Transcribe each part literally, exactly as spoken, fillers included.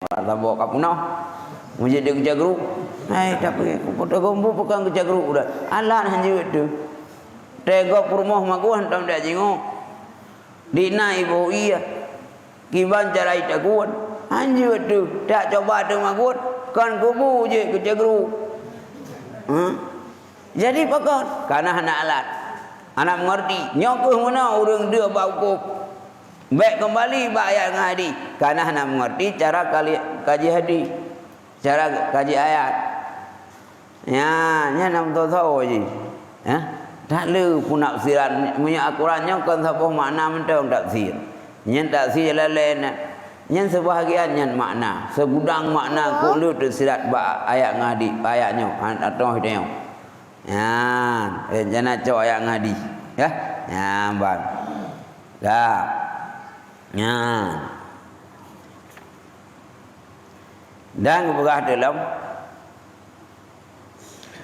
Saboh ka peunoh. Meujieb di keucagru. Hai, tapi kupeugah gombu peukong keucagru dah. Alat hanjeuet tu. Teugob peurumoh magoh hantom dak jingok. Di na iboh iya. Kiban cara itaguet. Hanjeuet tu. Tak coba tu magot. Kon kubu je keucagru. Ha? Jadi pakon? Karena hana alat. Hana mengerti. Nyoe keuh meunoe ureuëng deuh bak hukôm. Bèk keumbali bak ayat ngon hadis. Karena hana mengerti cara kali, kaji hadis. Cara kaji ayat. Nyan, nyan nyang tho-tho jih. Hah? Tak le peunafsiran. Meunyoe Al-Quran nyoe kon saboh makna mantong tafsir. Nyan tafsir lalé na. Nyan seubahagian nyan makna. Segudang makna kok le teusirat bak ayat ngon hadis, bak ayat nyoe. Han, atau hidayah. Nyan, rencana cok ayat ngon hadis. Ya? Nyan, ban. Dah. Nyan. Dan geupeugah teuh lom.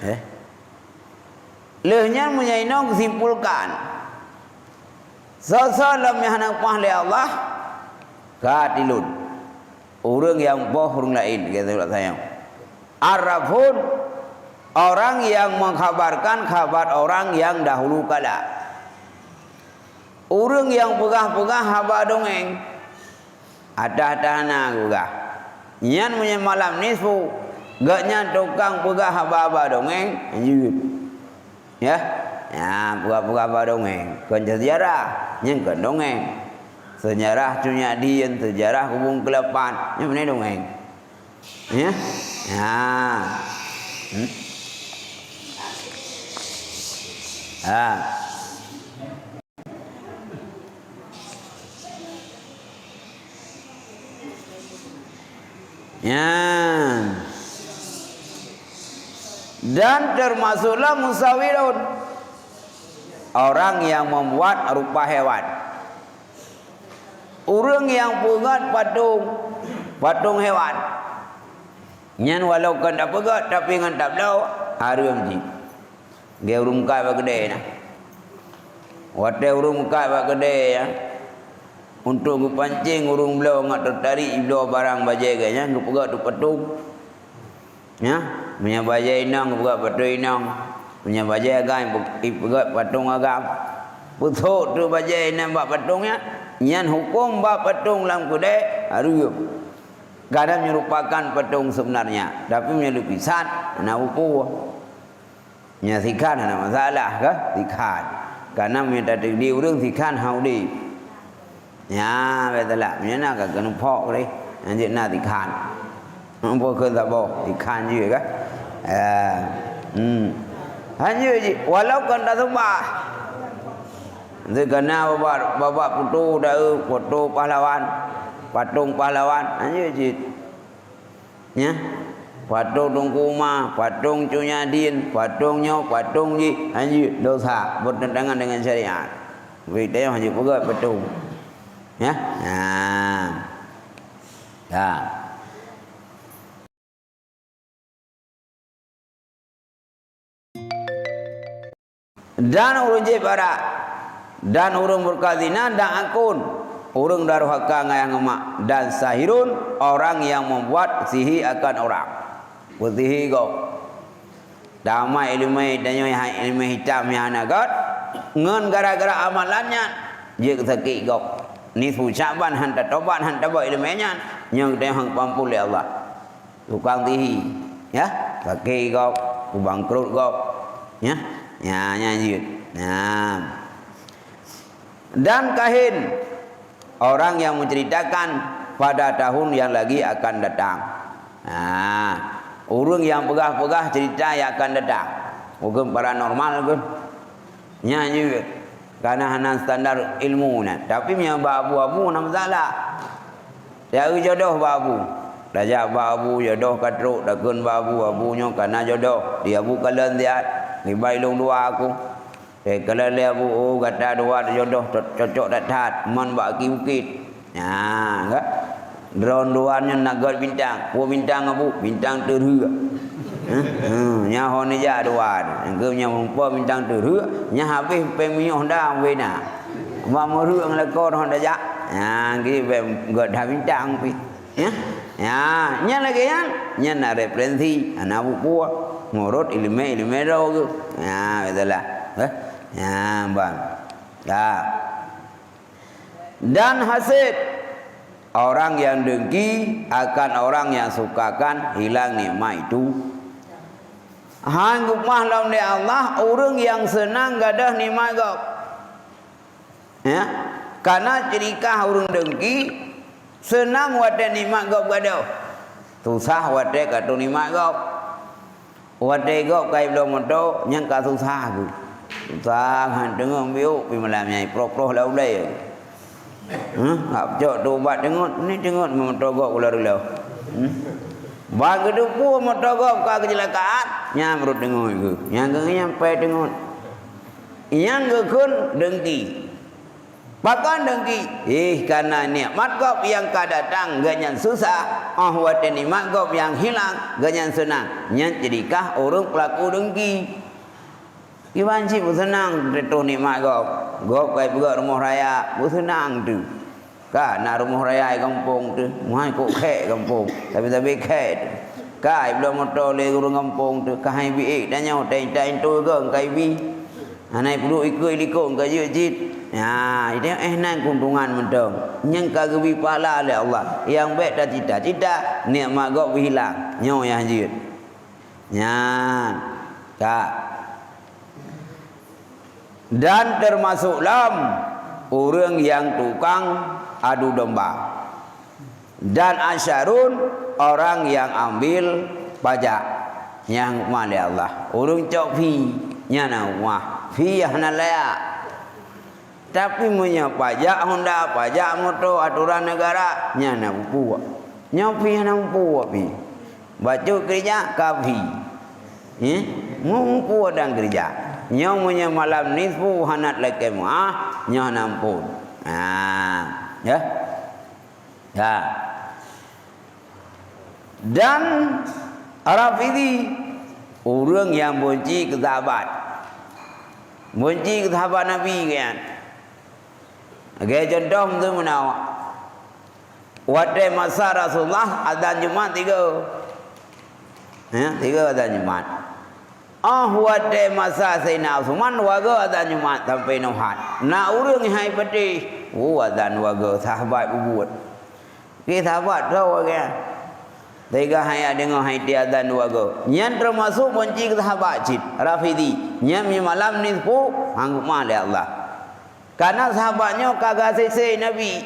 Eh. Lheueh nyan meunyoe inong geusimpulkan, soe-soe lom nyang hana geupah lé Allah, ka tilôn. Ureuëng nyang poh ureuëng laén, kata Rasulullah sayang. Arrafun, orang yang mengkhabarkan khabar orang yang dahulu kala. Ureuëng nyang peugah-peugah haba dongeng, atah-atah hana geupeugah. Nyan meunyoe malam nisfu, gobnyan tukang peugah haba-haba dongeng, hanjeuet. Ya, ya, peugah-peugah haba dongeng, kon seujarah, nyan kon dongeng. Seujarah Cut Nyak Dhien, seujarah Kubung Keulapan, nyan meunan dongeng. Ya? Ya. Hmm? Ha. Ya. Dan termasuklah musawirun, orang yang membuat rupa hewan. Ureuëng nyang peugét patong, patong hewan. Nyan walau kon tapeugét, tapi ngon tabloe, hareuem jih. Lagée ureuëng meukat bak keudée na. Watée ureuëng meukat bak keudée, ya, untuk geupancéng ureuëng bloe ngat teutarik jibloe barang bajée geuh nyan, geupeugét tu patong. Ya, meunyoe bajée inong, geupeugét patong inong. Meunyoe bajée agam, geupeugét patong agam. Peusok tu bajée inong bak patong nyan, nyan huköm bak patong lam keudée hareuem. Kadang menyerupakan patong sebenarnya, tapi meunyoe lukisan, hana hukôm. Nyan sikhan hana masalah kah? Sikhan. Karena meunyoe tatakdi ureuëng sikhan hana udeb. Nyan, beutôi lah. Meunyoe na ka keuneuk phok lé. Nyan jeuet na sikhan. Ambo keu saboh sikhan jeuet kah? Ya. Hmm. Hanjeuet jih. Walau kon taseubah. Seukana babah, babah foto da-, foto pahlawan. Patong pahlawan. Hanjeuet jih. Ya. Patong Teungku Uma, patong Cut Nyak Dhien, patong nyoe, patong jih, hanjeuet dosa, bertentangan dengan syariat. Bri tayong hanjeuet peugét patong. Ya. Nah. Ya. Dan ureuëng jieb arak, dan ureuëng beureukat zina, dan akun, ureuëng darohaka ngon ayah ngon mak, dan sahirun, orang yang membuat sihir akan orang. Beusihir gob. Tamai iéleumé tanyoe hai iéleumé hitam nyang hana gét, ngon gara-gara amalan nyan, jeuet sakét gob. Nisfu Syakban han tatobat, han tabah iéleumé nyan, nyang teungoh geupampun lé Allah. Tukang sihir, ya, sakét gob, peubangkrot gob, ya, ya, nyan jeuet. Nah. Dan kahin, orang yang menceritakan pada tahun yang lagi akan datang. Nah, ureuëng nyang peugah-peugah cerita nyang akan datang. Bukan paranormal ke? Nyan jeuet. Karena hana standar ilmu nyan. Tapi meunyoe bak abu-abu hana masalah. Tajak jodoh bak abu. Tajak bak abu, jodoh ka trok, takheun bak abu, "Abu, nyoe kana jodoh. Di abu kalon siat. Nibak ilong dua aku." Eh, kalau lé abu, "Oh, gata dua jodoh co-, cocok that-that. Mon bak aki bukét." Nah, ka? Droeneuh dua nyoe na gét bintang. Peue bintang, Abu? Bintang teurheueh. Hah? Hmm, nyan ho neujak dua. Nyang keu nyang meureumpok bintang teurheueh, nyan habéh péng minyoh dah bina. Bak meurheueh ngon lakoe ho tajak. Nyan geuh bèk gét that bintang pih. Ya? Ya, nyan lagèe nyan, nyan na referensi, hana buku. Nurut ileumèe-ileumèe droe geuh. Ya, beutôi lah. Eh? Ya, ban. Ya. Dan hasad, orang yang dengki akan orang yang sukakan hilang nikmat itu. Han geupeumaklum lé Allah ureueng nyang seunang gadôh nikmat gob. Ya, kana ciri khas ureueng dengki, seunang watèe nikmat gob gadôh, susah watèe ka troh nikmat gob. Watèe gob ka jibloe moto, nyan ka susah geuh. Susah, han teungeut biôk pih malam nyan, proh-proh lam ulèe. Huh? Hak cok teuh ubat teungeut, ni teungeut moto gob ulah-ulah. Hmm? Ban geuteupeue moto gob ka keucilakaan, nyan baru teungeut geuh. Nyan geuh nyan pai teungeut. Nyang geukheun dengki. Pakon dengki? Eh, kana nikmat gob nyang ka datang, gobnyan susah, 'oh watèe nikmat gob nyang hilang, gobnyan seunang. Nyan ciri khas ureueng peulaku dengki. Kiban cit beuseunang teutoh nikmat gob. Gob ka jipeugöt rumoh raya, beuseunang teuh. Ka na rumoh raya di gampông teuh, meuhai kok khèk gampông, sabe-sabe khèk teuh. Ka jibloe moto lé ureueng gampông teuh, ka han jibi ék tanyoe, tai-tai teuh gong ka jibi. Hana jipeuduek ikeue likot ka jeuet cit. Nyan, eh, nan keuntungan mantong. Nyang ka geubri pahala lé Allah. Nyang bèk tacita-cita, nikmat gob hilang. Nyoe nyang jeuet. Nyan. Ka. Dan termasuk lom ureueng nyang tukang adu domba. Dan asyarun, orang yang ambil pajak. Nyang hukman lé Allah. Ureueng cok fee, nyan na hukman. Fee hana layak. Tapi meunyoe pajak honda, pajak moto, atoran negara, nyan na peue? Nyoe pih hana muphom pih. Bacut keurija ka pih. Eh? Muphom dan keurija. Nyoe meunyoe malam nisfu hana lakèe meuah, nyoe hana muphom. Ha. Ya. Ya. Dan Rafidhi, ureueng nyang beunci keu sahabat. Beunci keu sahabat Nabi kan. Lagèe contoh meunan, watèe masa Rasulullah azan Jumat tiga. Ya, tiga azan Jumat. 'Oh watèe masa Saidina Utsman dua go azan Jumat sampoe nyoe hat. Na ureueng hai patéh, oh, azan dua go, sahabat bubuet. Pi sahabat droe geuh. Teuga hai deungoe hai tiep azan dua go. Nyan teumasok beunci keu sahabat cit, Rafidhi. Nyan meunyoe malam nisfu, han geupeumaklum lé Allah. Karena sahabat nyoe ka geuhasé-hasé Nabi.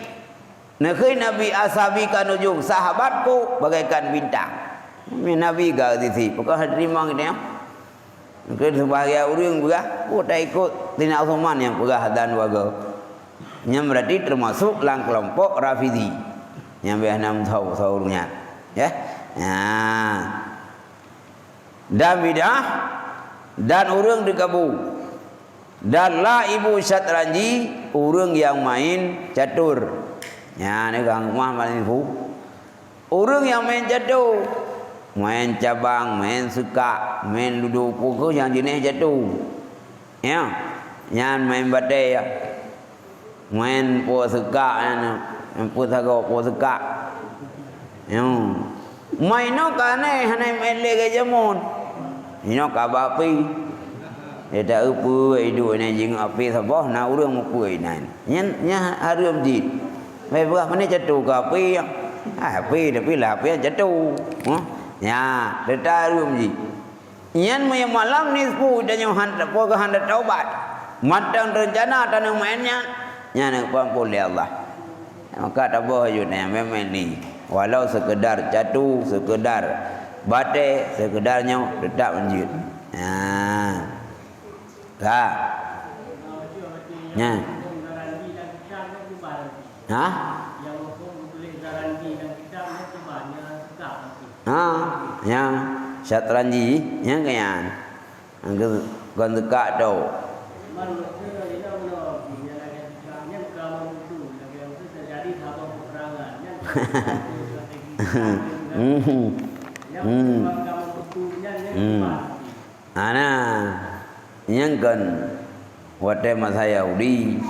Neukheun Nabi, "Ashabi kan nujum, sahabatku bagaikan bintang." Nabi geuhasé-hasé, pakon hana teurimong geutanyoe? Mungken sebahagian ureueng peugah, "Oh, ta ikot Saidina Utsman nyang peugah azan dua go." Nyan berarti teumasok lam keulompok Rafidhi. Nyang biasa na meusaboh-saboh ureueng nyan. Ya. Nah. Dan bid'ah, dan ureueng dikeubah. Dan laibu syatranji, ureueng nyang main catur. Nyan ka hukman malam nisfu. Ureueng nyang main catur, main cabang, main seukak, main ludo, peue kheueh nyang jeunèh catur. Ya, nyan main batèe, ya. Main po seukak nyan, main po sagoe po seukak. Ya. Main nyoe ka aneh, hana main lé lagèe jameun. Nyoe ka bak api. Dia tak upeue idup nyan jingeuk api saboh, na ureueng mupeue inan. Nyan, nyan hareuem jih. Bèk peugah, "Pane catur ka api?" Ah, api, tapi lah api nyan catur. Huh? Nya, teuta hareuem jih. Nyan meunyoe malam nisfu tanyoe han, po geuh han taubat. Mantong reuncana tanyoe main nyan, nyan peuampôn lé Allah. Maka taboh aju nyan, main-main ni. Walau sekedar catur, sekedar batèe, sekedar nyoe, teutap lanjut. Ha. Ka. Nyan. Ha? Ha, nyan. Syatranji, nyan keu nyan. Nyan keu kon seukak tu. Hmm. Hmm. Hmm. Ana, nyang kon watèe masa Yahudi,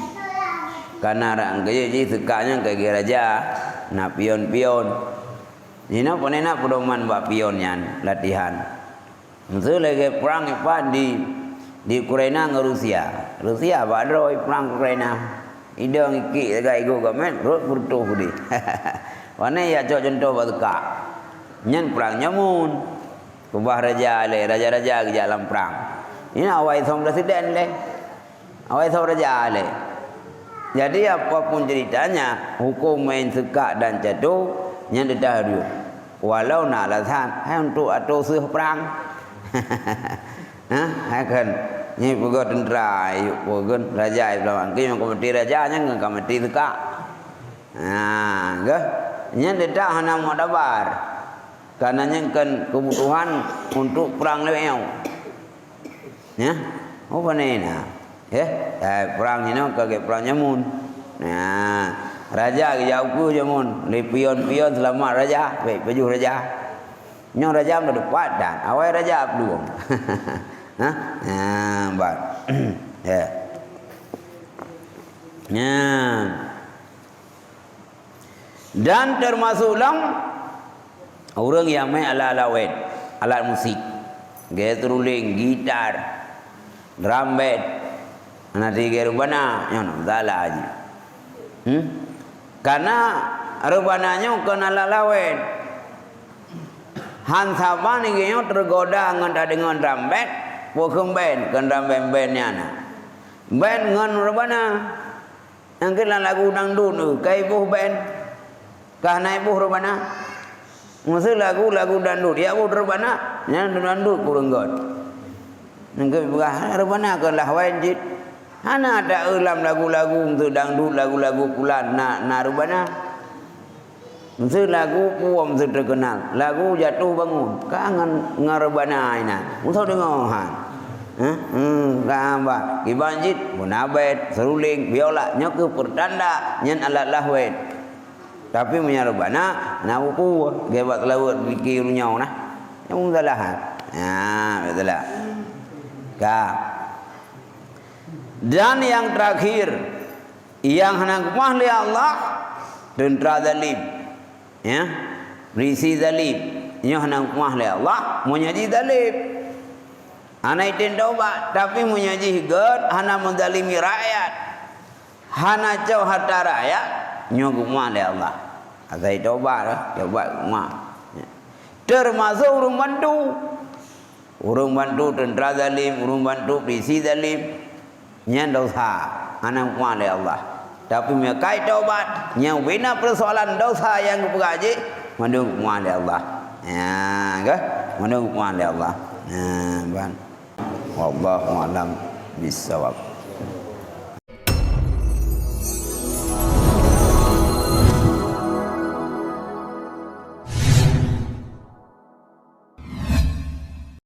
kana rak geuyue jih seukak nyan keu raja, na pion-pion. Jinoe pane na peudoman bak pion nyan latihan. Meuseu lagée prang ipat di, di Ukraina ngon Rusia. Rusia bak droe prang Ukraina. Idong ikiek sagai igoe geumet, rot peureutôh udeh. Pane ya cok cuntoh bak teuka. Nyan prang nyamun. Keubah raja lé, raja-raja geujak lam prang. Nyan awai song presiden lé. Awai song raja lé. Jadi, apapun ceritanya, huköm main seukak dan cato, nyan teuta hareuem. Walau na alasan, hai untuk atô seuh prang. Hah? Hai kan? Nyan peugah tentera, yuk peugah raja Islam. Angki nyang keumeute raja, nyan ngon keumeute seukak. Ha, gah. Nyan teuta hana muktabar. Karena nyan kan kebutuhan untuk prang lewat nyoe. Ya, oh, pane na. Eh, eh, prang nyoe ka gét prang nyamun. Nah, raja geujak ukeue jamun. Lé pion-pion seulamat raja, bèk pajoh raja. Nyoe raja meudeupat dan awai raja plueng. Hah? Nah, ban. Ya. Nah. Dan teumasok lom ureuëng nyang meu'en alat-alat wét, alat musik, gét seruling, gitar, drum band, hana tigée reubana, nyoe na masalah jih. Hmm? Karena reubana nyoe kon alat-alat wét. Han saban nyoe teugoda ngon tadeungoe drum band, peue kheun band, kon drum band, band nyan na. Band ngon reubana. Nyang keunan lagu dangdut tu, ka iboh band, ka hana iboh reubana. Meuseu lagu, lagu dangdut, ya boh reubana, nyan dangdut kureueng göt. Nyang keu peugah, "Reubana kon lah wén cit." Hana ta-eu lam lagu-lagu meuseu dangdut, lagu-lagu pulan na, na reubana. Meuseu lagu puom meuseu teukeunal, lagu jatuh bangun, ka ngon, ngon reubana inan. Meuseu deungoe han. Hah? Hmm, ka hamba. Kiban cit, beuna band, seruling, biola, nyoe keuh peurtanda nyan alat lahwét. Tapi meunyoe reubana, na buku, geubat seulaweuet di kiri nyoe nah. Nyang salah han. Ha, beutôi lah. Ka. Dan yang terakhir, nyang hana geupeugah lé Allah, teuntara zalim. Ya. Polisi zalim. Nyoe hana geupeugah lé Allah, meunyoe jih zalim. Hana item tobat, tapi meunyoe jih göt, hana meuzalimi rakyat, hana cok hareuta rakyat, nyoe geupeugah lé Allah. Asai tobat, tobat geupeugah. Teumasok ureuëng bantu. Ureuëng bantu teuntara zalim, ureuëng bantu polisi zalim, nyan dosa, hana geupeugah lé Allah. Tapi meunyoe ka itobat, nyang bina peusoalan dosa nyang geupeugah jih, mandum geupeugah lé Allah. Nyan, ka? Mandum geupeugah lé Allah. Nyan, ban. Wallahu a'lam bissawab.